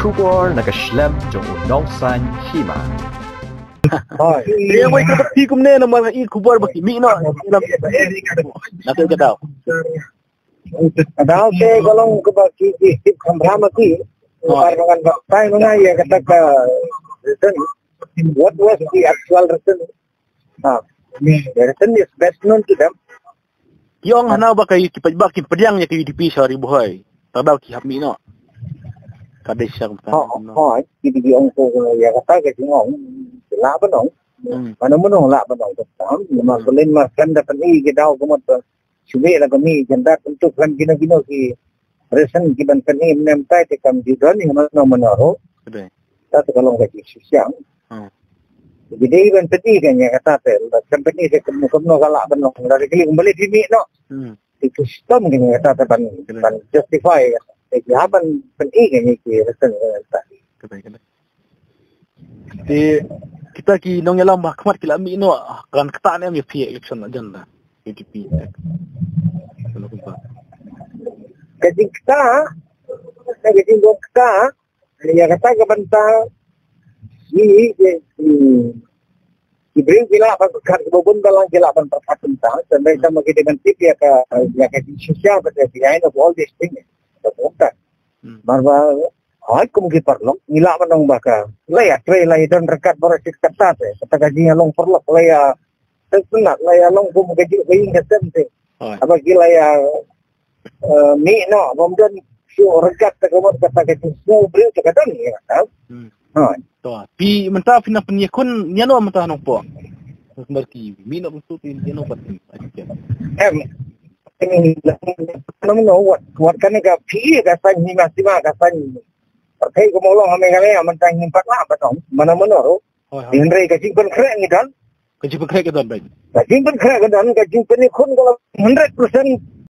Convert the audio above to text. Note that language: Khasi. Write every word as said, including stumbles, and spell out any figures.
Khubor na ka shlem jong u nongsan hima. Hoi. Ïa wei ka phi kumne namar i khubor ba ki mih noh. Na te ka daw. Ka daw te ka long kaba ki ki tip kham bha ma ki. Hoi. Par mangan ba tai manga ïa kata ka reason. What was the actual reason? Ah, the reason is best known to them. Ki ong hana ba ka ki paidbah ki pdiang ïa ka U D P sha Ri Bhoi. Ta daw ki hap mih noh. Ka dei sha kumta. Hoi, hoi, ki dei ki ong ko ïa kata ka jingong. Lah ban ong. Hmm. Mano mano lah ban ong kata. Namar hmm. Berlin mar kan da pyni ki daw ka mut ba shu mih la ka mih janda tentu kan kino kino ki reason ki ban pyni mynta te kam ju don ïa mano mano ruh. Ka dei. Ta te ka long ka jingshisha. Hmm. Ki dei ban pyni kan ïa kata te, ban pyni te kumno kumno ka lah ban long, lada ki leit kumba leit phi mih noh. Hmm. Ki custom kan ïa kata te ban, ka dei. Ban justify. Te ki hap ban pyni kan ïa ki reason kan ïa kata. Ka dei, ka dei. Te kita ki nongïalam ba khmat ki la mih noh, kan kata ne em ïa phi election agenda. U D P. Ka jingkata, ka jingkata, ïa kata ka bynta, ki, ki, ki, ki briew ki lah ban pyrkhat, ki babun balang ki lah ban pyrkhat tentang, tang dei sama ki dei ban tip ïa ka, ïa ka jingshisha, but the behind of all these things, ka bynta. Hmm. Mar ba, hoi kum ki paralok, ngi lah ban ong ba ka, la ïa trei, la ïa don ryngkat baroh shi katta te, kata ka jingïalong paralok, la ïa, te sngewtynnat, la ïa long kum ka jingïaseng te. Hoi. Haba ki la ïa, eh, mih noh, bym don shuh ryngkat te ka mut kata ka jingsngew briew te ka don ïa kata. Hmm. Hoi. To, phi mynta phi nang pynïakhun ïano mynta Nongpoh? Mar ki mih noh bynta phi ïano pat phi. Em. Em, mano mano wat, wat kane ka phi ka saiñ hima sima ka saiñ. Pyrthei ka mawlong ha Meghalaya mynta ngim pat lah ban ong mano mano ruh. Hoi, hoi. Hynrei ka jingpynkhreh ngi don. Ka jingpynkhreh ka don, right. Ka jingpynkhreh ka don, ka jingpyniakhun ka long hundred percent